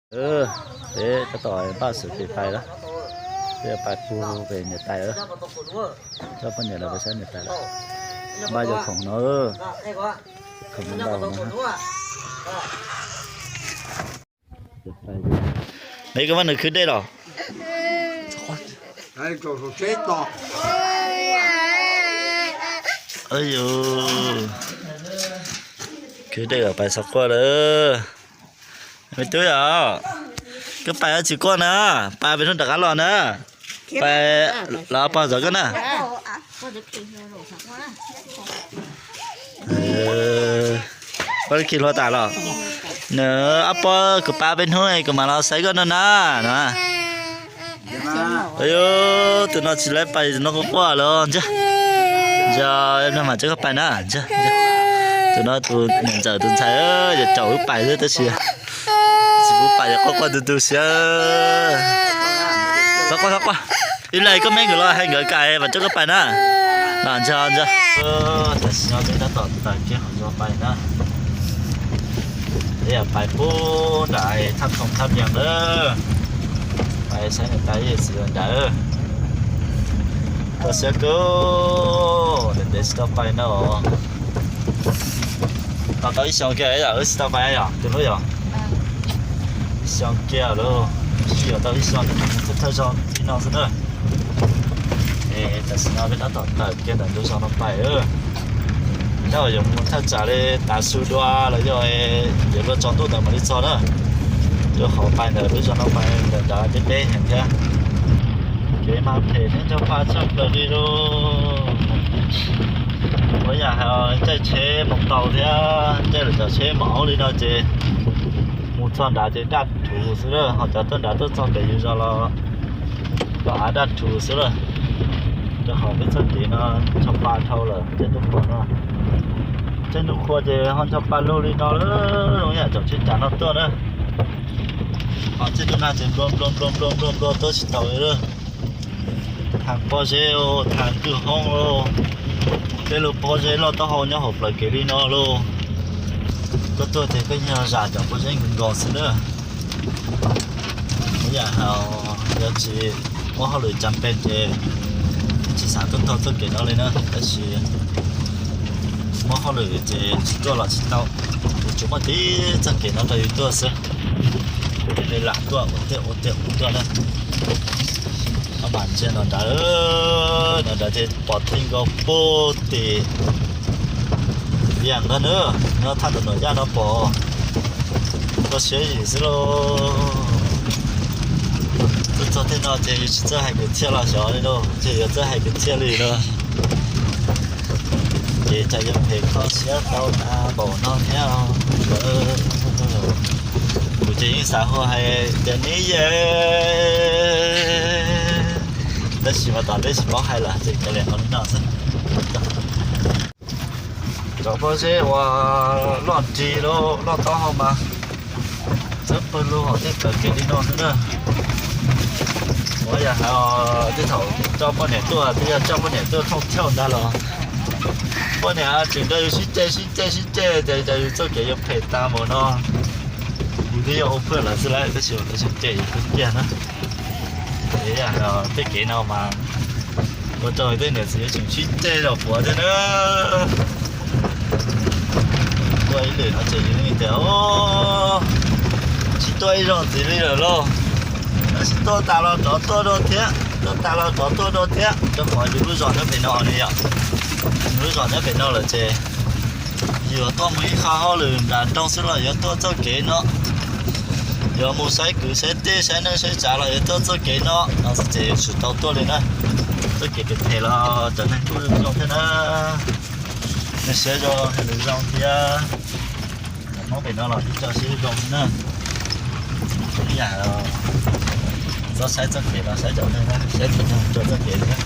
Peb tab tom npaj xwv pem pais lawm, peb pais pug pem niam tais lawm, coj poj niam lawv pais saib niam tais lawm, npaj yog khoom no, khoom no. Neb koj muab nws khwb dej los. Khwb dej los pais xov quaj lawm. Me tub yom, koj pais tsis quaj na, pais pem hnub rov qab los na, pais los pog zov koj na. Koj khi hlua tas los? Nws ob pog, kuv pab peb hnub kuv mam los saib koj no na, no. Tus no tsis laib pais, tus no quaj quaj lawm. Ntsia, ntsia, mas tseem koj pais na, ntsia. Tus no tus niam ntxawm tus ntxhais, yog caum wb pais xwb tab sis tsis pub pais, yog quaj quaj tu tu siab. Txhob quaj, txhob quaj. Ib leeg koj me nkawd los hais nkawd kam mas tseem koj pais na. Los ntsia, ntsia. Tam sim no peb tab tom tawm kiag hauv zos pais na. Peb pais pub nram thaj thoob thaj vias lawm, pais saib niam tais yawm txiv lawv nrad. Kho siab kawg, ntev ntev tsis tau pais no. Tau tau ib xyoos kiag yom, wb tsis tau pais yom, tus hlub yom. Ib xyoos kiag lawm, sib yuav tau ib xyoos thawj zos tim no xwb na. Es tam sim no peb tab tom tawm kiag ntawm ntug zos no pais. Tab yuav mus thaj tsam li tav su dua los yog yuav luag tsaus ntuj ntawd mam li txog na. Rau qhov pais ntawm lub zos no pais ntawm nrad deb deb heev thiab. Kev mas phem thiab ncho pa tshaj plaws li lauj. Muaj yam hais caij tsheb mus tau thiab caij lawv cov tsheb mus ua li no ces mus txog nrad ces daj rhuv xwb lawm, ho cov tuaj nrad tuaj txog pem yus zos los los av daj rhuv xwb lawm. Rau qhov peb txoj kev no ncho pa dhau lawm, caij ntuj qhua no, caij ntuj qhua ces ho ncho pa lug li no lawm, zoo yam cov tsheb cav no tuaj na. Ho caij ntuj nag ces nplua nplua nplua nplua nplua nplua tuaj tsis taus li lawm. Thav pob zeb, thav kwj hoob lauj, tej lub pob zeb loj taub hau nyob hauv plawv kev li no lauj. Koj tuaj ces koj yeej zam cov pob zeb nkaus nkaus xwb na. Muaj yam hais yog tsis muaj hauj lwm cas pes ces tsis xav tuaj taug txoj kev no li na, tab sis muaj hauj lwm ces tsis tuaj los tsis tau, yuav tsum muaj tib txoj kev no rau yus tuaj xwb. Kuv thiaj li lam tuaj ua tiaj ua tiaj ua tuaj na. Koj mam ntsia no nrad, no nrad ces pom thij nkaus puag tim Vias Nkaj na, nyob thaj ntawm Nuam Yaj no pom. Kho siab zim xwb lauj. Tuaj txog tej no ces yus tsis txawj hais kwv txhiaj los xyov li lauj, ces yuav txawj hais kwv txhiaj li lauj. Ces cas yuav phem kho siab tau tas npaum no thiab. Kuv ces yeej xav hu hais tias neb ye, tab sis mas tom ntej tsis paub hais lawm ces kav liam ua li no xwb. Cov pob zeb uas loj nrig loj taub hau mas txawb pawg lug hauv tej plawv kev li no xwb na. Ua yam hais tej thaum coj poj niam tuaj twb yog coj poj niam tuaj thooj thiauj ntag los poj niam tseem nrog yus sib ceg sib ceg sib ceg ces cas yus txoj kev yuav phem tas npaum no. Yus twb yog ua phuaj lawm xwb lauj, tab sis lawv sib ceg yus kawg kiag na. Tej kev no mas ua rau tej niam txiv yuav tsum sib ceg zom puav thiab na. Tuaj ib lwm no ces yus tias tsis tuaj ib zaug ntxiv li lawm lauj. Tab sis tuaj tas los rov tuaj dua thiab, tuaj tas los rov tuaj dua thiab, rau qhov yus lub zos nyob pem no ne yom. Yus lub zos nyob pem no lawm ces yuav tuaj mus ib qho hauj lwm nram nroog xwb los yuav tuaj txoj kev no. Yuav mus saib kwv saib tij saib neej saib tsav los yuav tuaj txoj kev no, no ces yuav tsum tau tuaj li na. Txoj kev phem phem los cov neeg kuj zoo thiab na. Neeg siab zoo hais lus zoo thiab. Cov Hmoob pem no los yeej coj siab zoo thiab na. Ib yam txhob saib txoj kev los saib cov neeg na, saib cov neeg rau txoj kev thiab.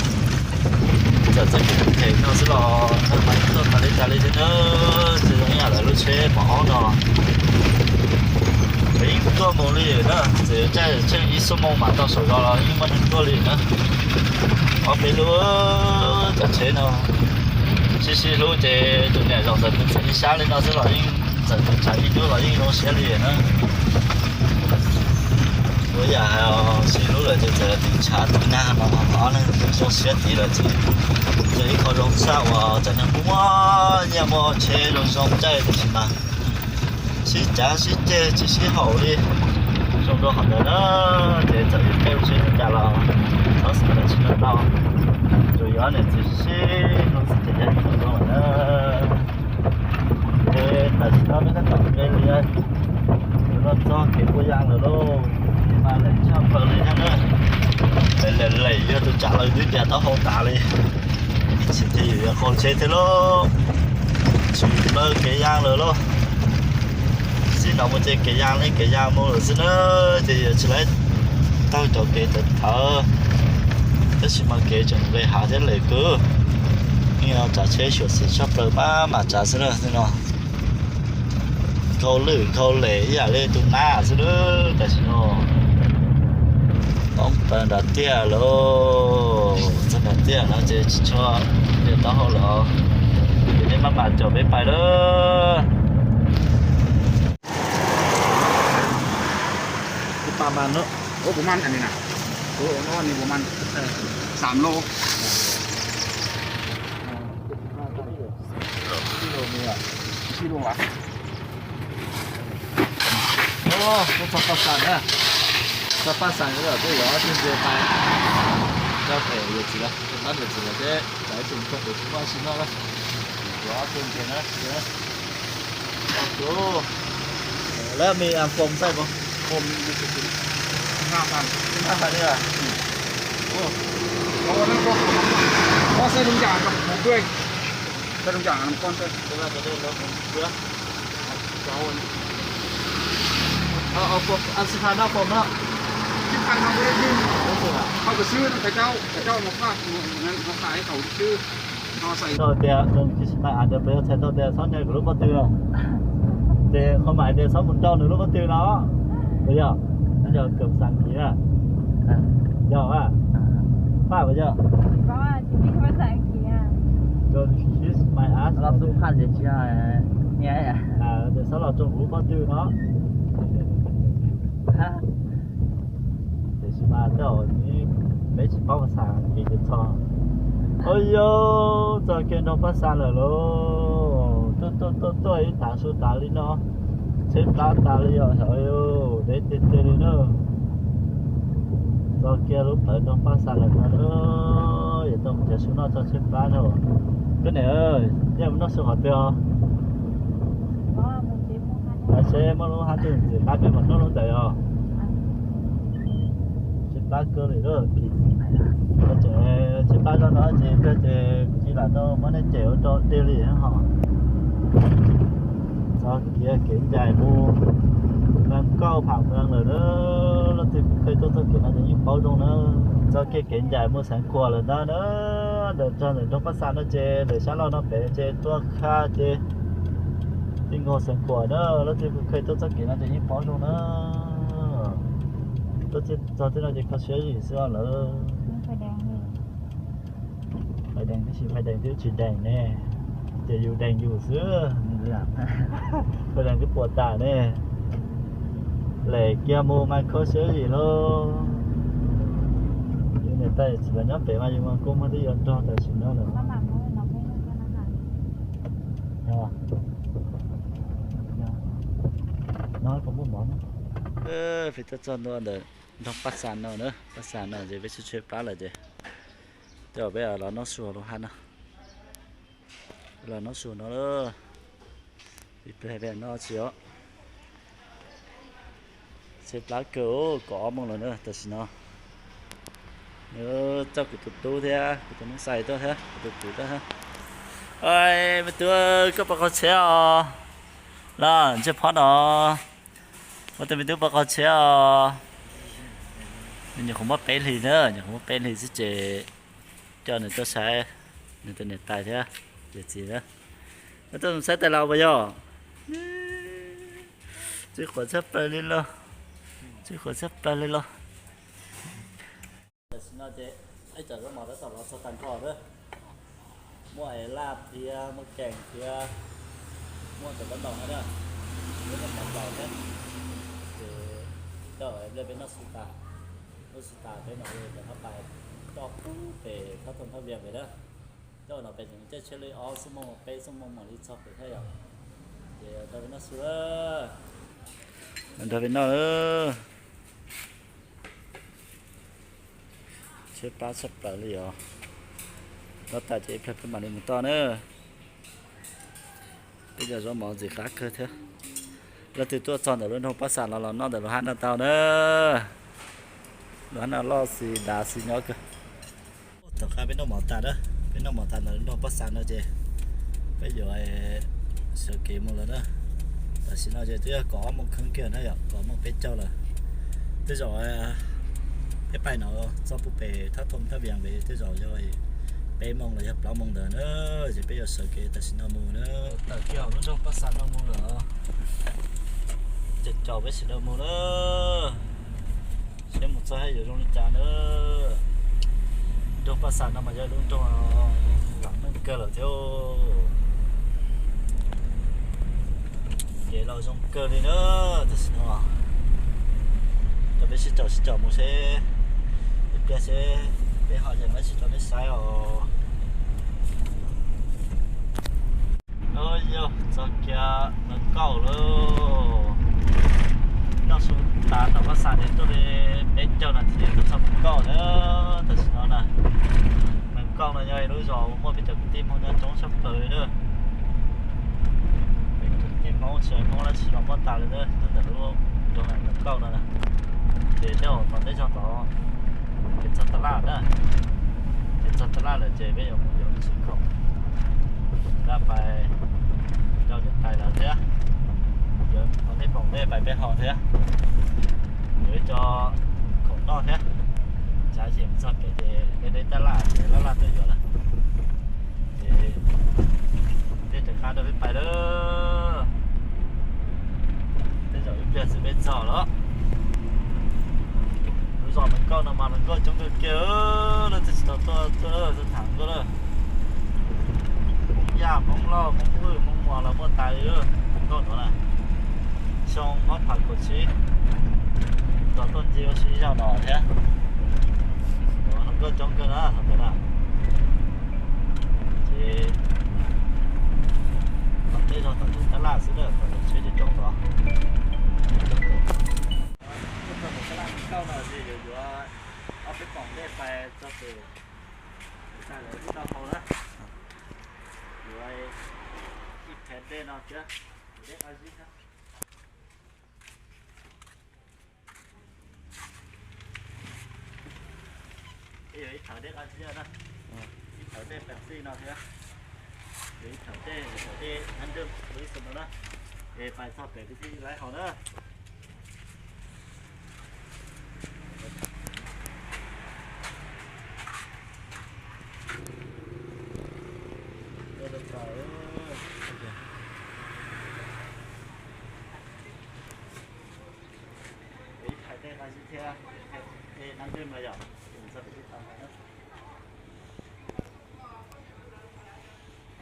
Txawm txoj kev phem no xwb los neeg mas tuaj tas li tas li thiab na. Tsis zoo ib yam lawv lub tsheb mos ob no, lawv yeej tuaj mus li na, txawm caij tsheej ib xuab moos mam tau saum zos los yeej muaj neeg tuaj li na. Ob peb lub cov tsheb no sib sib hlub ces tus niam zaum ntawm tus txiv ib sab li no xwb los yeej txawm tus tshav ib hnub los yeej zoo siab li na. Yam hais sib hlub lawm ces txawm tiv tshav tiv nag no, ob leeg zoo siab tid lawm ces yog ib qho zoo tshaj uas txawm neeg muaj nyiaj muaj tsheb zoo zoo caij tab sis mas sib cav sib ceg tsis sib haum li. Zoo rau qhov ntawd na, ces txawm yus caij lub tsheb cas los txhob xav tsis tau, tsuas yog ob niam txiv sib hlub xwb ces yeej tau zoo lawm na. Ces tam sim no peb tab tom nqes li, yuav los txog kev Pua Yas lawm lauj. Mas lem tshaj plaws li thiab na. Lem lem lem yog tus tsav los twb tias taub hau tas li. Ib chim ces yus yuav qaug tsheb thiab lauj. Tsis plaws kev Yas lawm lauj. Txij no mus ces kev Yas li kev Yas mus lawm xwb na, ces yuav tsis laib taug cov kev tawv tawv, tab sis mas kev tseem nqes hav thiab lem kawg. Yeej tsav tsheb xyuam xim tshaj plaws maj mam tsav xwb na no. Nkhaus lwj nkhaus lem ib yam li tus nab xwb na. Tam sim no poob plaws nram tiaj lawm, txog nram tiaj no ces tsis tshua nqes taub hau lawm, ces nej maj mam caum peb pais lawm. Ua, ua no ni ua ma, xam lub, ib lub as. Ub, txog Paj Xas na, txog Paj Xas lawm, twb yuav ob tug ntses pais, coj pem yawm txiv lawm, tab yawm txiv lawm thiab, tsam ib tug txog pem kuv vaj si noj na, yuav ob tug ntses na. Tus, lawv me foam xaij puas, foam, foam li, foam li. Ua, koj xaij zoo cas, koj xaij zoo cas, koj xaij. Foam, foam, foam no. Ib phav no, koj xwb, no, tais rau, tais rau no, no, no, xais tau xwb. Tau tias, tis mas a ntawd peb yuav txhais tau tias txhob nyiag kuv lub pob tw no. Ces qhov mas tias txhob mus nrau nws lub pob tw no. Puas yog? Yog kam xas kiv na. Yog a. Paj puas yog? Kiss my ass. Los xub phaj ces tsis, tias txhob los rau kuv lub pob tw no. Tiam sis mas tej zaum peb tsis paub Paj Xas ces txog. Au yau, txog kiag nroog Paj Xas lawm lauj. Tuaj tuaj tuaj tuaj ib tav su tav li no, tsheb plab tas li os, dev tiag tiag li na. Txog kiag lub plawv nroog Paj Xas lawm no, yuav tau mus nrhiav su noj tso tsheb plab na. Koj niam, nyiaj mus noj su qhov twg os? Lawv seb muaj lub hab twg ntxiv qab peb mam noj lub ntawd os. Tsheb plab kawg li lauj. Tseem tsheb plab zog no ces kawg ces kuv tsis lam tau muab nej cem ua rau tiag li ho. Txog kiag kev ncaim mus Naj Kauj Pham Meeg lawm na. Leej twg kheev tuaj txoj kev no ces yeej paub zoo na. Txog kiag kev ncaim mus Xeev Khuam lawm ntag na. Ntawm txog ntawm nroog Paj Xas no ces ntawm sab laug no pem ces tuaj kiag ces ti nkaus Xeev Khuam na. Leej twg kheev tuaj txoj kev no ces yeej paub zoo na. Tuaj txog tej no ces kho siab zim xwb lawm. Fais dees tib si, fais dees twb tsis dees ne, ces yus dees yus xwb. Fais dees twb puas tas ne. Lem kiag mus mas kho siab zim lauj. Yus niam tais txiv lawv nyob pem mas yus mas kua muag twb yuav nrog tam sim no lawm. No puas muaj mov na? Peb tuaj txog ntua ntawm nroog Paj Xas no na, Paj Xas no ces peb tsheb plab lawm ces coj peb los noj su lub hab no. Los noj su no, peb no tsis os. Tsheb plab kawg, kaum ob moos lawm na tam sim no. Coj kuv tus tub thiab kuv tus neeb xais tuaj thiab kuv tus kwv tuaj thiab. Me tub, koj puas qaug tsheb os? Los ntsej phob no, ua tus me tub puas qaug tsheb os? Nws nyuam qhuav muaj peb hlis na, nyuam qhuav muaj peb hlis xwb ces coj nws tuaj saib nws tus niam tais thiab yawm txiv na. Tuaj saib tais laus puas yog? Tsis qhuav tshaj plaws li los, tsis qhuav tshaj plaws li los. Tam sim no ces ib co zaub mov tab tom los txog tag nrho lawm. Muaj es laj thiab muaj kees thiab muaj cov taub ntoos no na, thiab muaj mov plaws thiab. Ces Coj peb noj su tas, noj su tas peb mam li rov qab pais coj pem thab thoob thab vias pem na. Coj no peb tseem caij tsheb li ob xuab moos peb xuab moos mam li txog pem thiab yom. Ces nrog peb noj su, nrog peb noj. Tsheb pab tshaj plaws li os. Noj tas ces ib pliag peb mam li mus toj na. Peb cov zaub mov ntxim qab kawg thiab. Leej twg tuaj txog ntawm lub nroog Paj Xas no los noj ntawm lub hab no tau na. Lub hab no loj xis dav xis nyob kawg. Tom qab peb noj mov tas na, peb noj mov tas ntawm lub nroog Paj Xas no ces peb yuav sawv kev mus lawm na. Tam sim no ces twb yog kaum ob moos kheev kiag na yom, kaum ob moos peb caug lawm. Tej zaum peb pais no txog pem thab thoob thab vias pem tej zaum yog peb moos los yog plaub moos ntawd na, ces peb yuav sawv kev tam sim no mus na. Tawm kiag hauv lub nroog Paj Xas no mus lawm. Ces caum peb sawv daws mus na. Seb mus txog yuav zoo li cas na. Nroog Paj Xas no mas yog lub nroog lam meej kawg lawm thiab. Ces los zoo kawg li na. Tam sim no rau peb sib caum sib caum mus seb ib pliag seb peb ho yeej muab tsis rau nej saib os. Yog txog kiag Meem Kauj lawm. Noj su tas tom Paj Xas ces tuaj li peb caug nas this tuaj txog Meem Kauj na. Tam sim no na, Meem Kauj no yog lub zos muaj peb cov kwv tij Hmoob nyob coob tshaj plaws li na. Peb cov kwv tij Hmoob tsis Hmoob lawv tsis los muaj tas li na, nyob ntawm lub nroog Meem Kauj no na. Ces tej zaum tom ntej zog tod ces txog Tab Laj na. Ces txog Tab Laj lawm ces peb yuav mus yuav ib txhia khoom, rov pais rau niam tais lawv thiab, yuav ua nej pom nej pais peb hauv thiab, yuav ib co khoom noj thiab. Tsav ces mus txog pem ces deb deb Tab Laj ces laj laj tuaj yuav lawm. Ces tej rov qab rau peb pais lawm. Tej zaum ib pliag xwb peb txog lawm. Lub zos Meem Kauj no mas hluas nkauj coob kawg kiag, leej twg tsis tau tuaj tuaj tham nkauj lawm. Hmoob Yaj, Hmoob Lauj, Hmoob Vwj, Hmoob Muas los muaj tas li lub nkauj no na. Xyoo ob phav kaum tsib tau tuaj ncig ua si ib zaug no thiab. Hluas nkauj coob kawg na thaum ntawd na. Ces tom tej zog tom ntug Tab Laj xwb na, tom ntug tsheb coob coob tod. Tuaj txog tom Tab Laj Meem Kauj no ces yuav yuav ob peb poom dej pais txog pem, tag lawm wb tau haus na. Yuav ib phev dej no thiab, dej qab zib thiab. Yuav ib thawv dej qab zib na, ib thawv dej Pepsi no thiab, yuav ib thawv dej, ib thawv dej Nam Dwm, ib thawv no na. Es pais txog pem kwv tij lawv haus na. Ib thawv dej qab zib thiab, dej Nam Dwm no yom.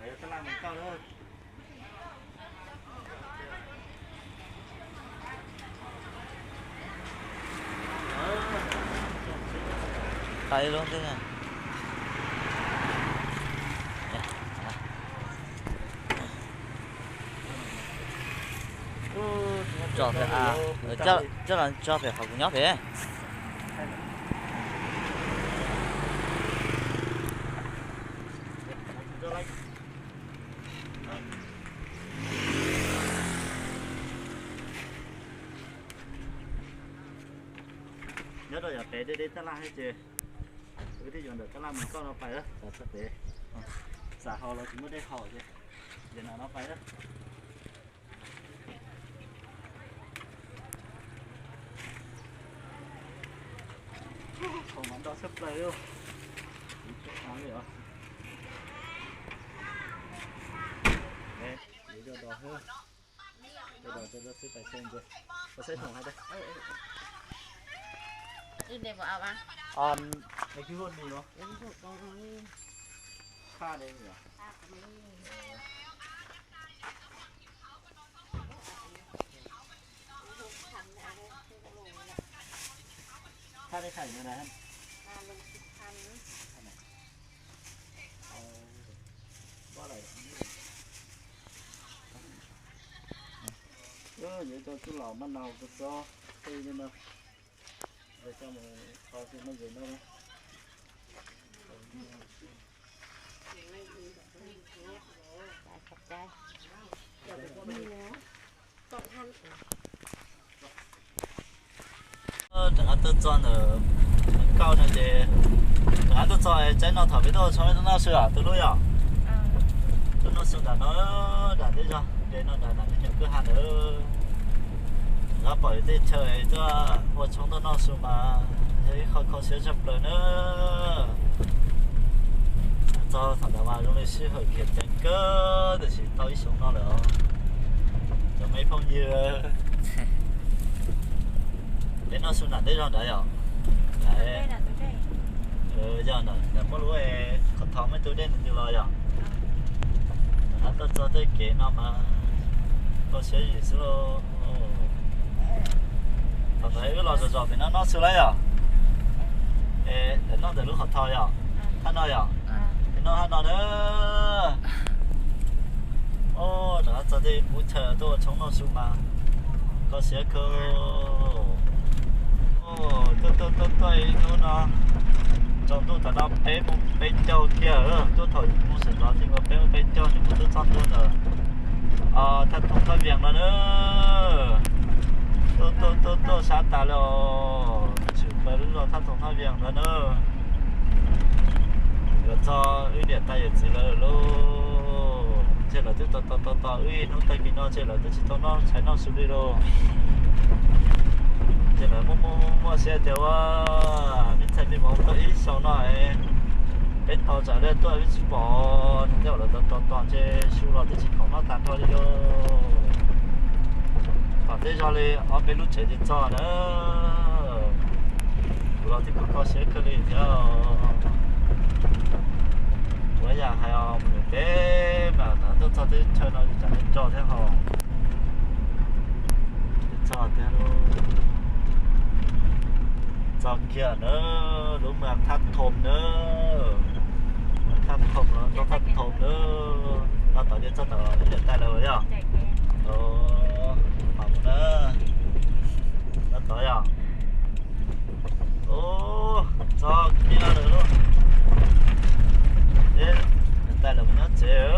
Yog Tab Laj Meem Kauj lawm. Tau ib lub xwb na. Tso pem a, coj los tso pem qhov kuv nyob pem. Nyob rau yav pem deb deb Tab Laj thiab ces wb twb yuav ntawm Tab Laj Meem Kauj no pais, txog pem, xav haus los tsis muaj dej haus ces, ces no no pais. Khoom mas ntau tshaj plaws li. Tiv tshuaj av li os. Yuav coj dos xwb, coj dos coj xwb pais xeeb ntxwv, pais xeeb khoom hais tias. Ib ne mus ao a? Ib hub ni no. Hab ne yom. Thaj li thaj no na. Yuav coj tub los mab nau kua txob tej no, coj mus kho xwb no. Rov qab tuaj txog ntawm kauj no ces rov qab tuaj txog tsaib no thaum peb tuaj tshoob tuaj noj su os, tuaj lub yom. Tuaj noj su nram no, nram tej zog de no nram nram me nyuam kwj ha ntawd. Rov qab pom yus tej chaw tuaj ua tshoob tuaj noj su mas yog ib qho kho siab tshaj plaws na. Txog thaum ntawd mas zoo li sij hawm khiav ceev kawg tiam sis tau ib xyoo no lawm os. Cov me phooj ywg, peb noj su nram tej zog nrad yom. Yog ntawm muaj lub qhov thov muaj tus dej nws ntws los yom. Rov qab tuaj txog tej kev no mas kho siab yim xwb lauj. Thaum ntawd wb los zom zom pem no noj su lawm yom. Es lawv noj ntawm lub qhov thov yom, thaj no yom. Es noj thaj no na. Rov qab txog tej qub chaw tuaj ua tshoob noj su mas kho siab kawg. Tuaj tuaj tuaj tuaj ib hnub no tsaus ntuj thaum no peb mus peb caug kiag, tuaj thaum mus sawv ntxov ces peb mus peb caug ces mus tuaj txog ntua ntawm thaj Thoom Thaj Vias no na. Tuaj tuaj tuaj tuaj sab tas li os, tshwm plaws lub zos thaj Thoom Thaj Vias ntawd na. Yuav txog wb niam tais yawm txiv lawv lauj. Ntshe lawv twb tos tos tos tos wb ib hnub tag kis no ntshe lawv twb tsis tau noj tshais noj su li lauj. Ntshe lawv muaj muaj muaj siab tias ua me ntxhais me vauv tuaj ib xyoo no es peb tos tsam li tuaj wb tsis pom, no tej zaum lawv tos tos tos ntshe su los twb tsis khoom noj tag nrho li lauj. Pom tej zog li ob peb lub tsev tsis txog na. Kuv los twb kho kho siab kawg li thiab. Ua yam hais os, mus nws peb mas tuaj txog teb chaws no tseem tso thiab hos. Txog tiag lauj. Txog kiag na, lub mas Thaj Thoom na. Thaj Thoom no, txog Thaj Thoom na. No tod ces txog tom niam tais lawv yog. Mam mus na. No tod yog. Txog kiag lawm lauj. Niam tais lawv mus nyob tsev.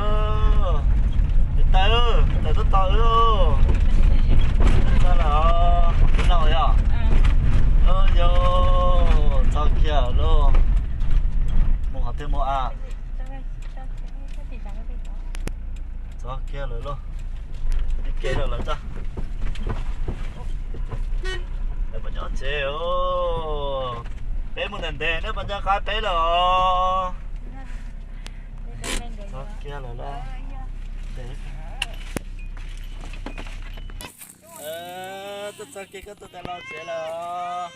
Niam tais, niam tais tuaj tos wb. Niam tais lawm os, tus no yog. Yog, txog kiag lawm lauj. Mus qhov twg mus a? Txog kiag lawm lauj. Ib ke lawm lawm tag. Lawv puas nyob tsev os? Peb mus ntev ntev neb puas nco qab peb lawm os? Txog kiag lawm lauj. Tuaj txog kiag koj tus tais laus tsev lawm os.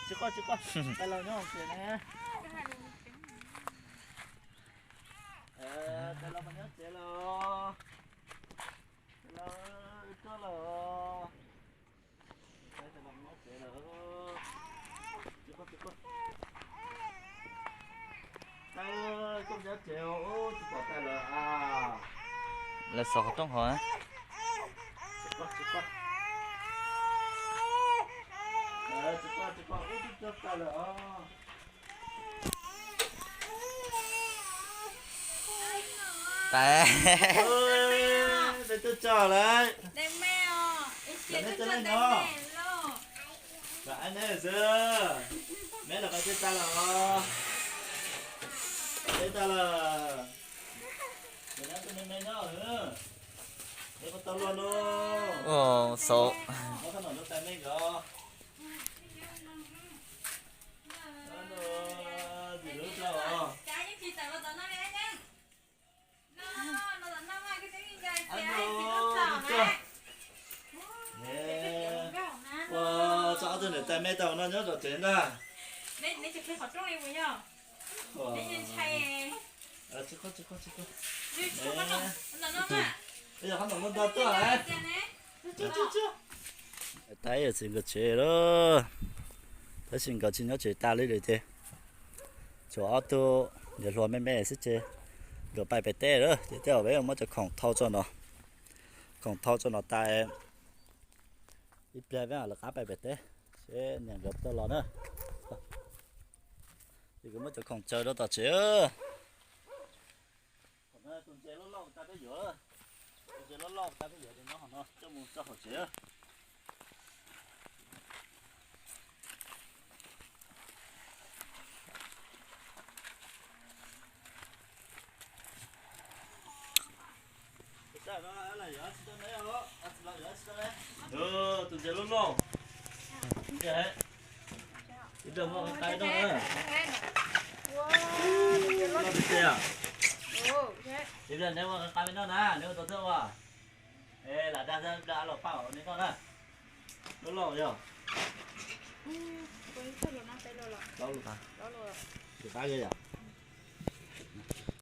Tsis quaj tsis quaj, tais laus nyob hauv tsev na. Tais laus puas nyob tsev lawm os? Tais laus, wb tuaj lawm os. Tais laus nyob tsev lawm. Tsis quaj tsis quaj. Koj nyob tsev os, tsis pom tais lawm a. Lawv xov qhov rooj hov. Tsis quaj tsis quaj. Tsis quaj tsis quaj, wb twb txog tais lawm os. Tais. Peb twb txog lawm. Neb txog leej no. Lam ab neb xwb. Meb los qhov twg tag lawm os? Teb tag lawm. Ces neb tus me me nyob, neb puas tau luag lauj? Xauv. Muab thaj nom rau tais me nkawd. Ua, tso ob tug niam tais me tau no nyob zov tsev ntag. Tsis quaj tsis quaj tsis quaj. Yog qhov ntawm no ntog tuaj. Tais yawm txiv nkawd tsev lawm. Tab sis nkawd tsis nyob tsev tas li lawm ces tshuav ob tug niam hluas me me xwb ces nkawd pais pem teb lawm ces tej zaum peb muab cov khoom thau tso no, khoom thau tso no tas ib pliag peb mam lawv qab pais pem teb seb niam nkawd puas tau los na. Ces kuv muab cov khoom tsaws rau tom tsev. Tus ntses loj loj tas peb yuav, tus ntses loj loj tas peb yuav ces nyob hauv no coj mus rau hauv tsev. Tus ntses loj loj, ib pliag muab qab noj na. Loj tiag tiag. Ib pliag neb muab qab noj na, neb ua tau thawj ua. Es lam dag dag los paj neb noj na. Loj loj yog. Plaub lus, plaub lus yog.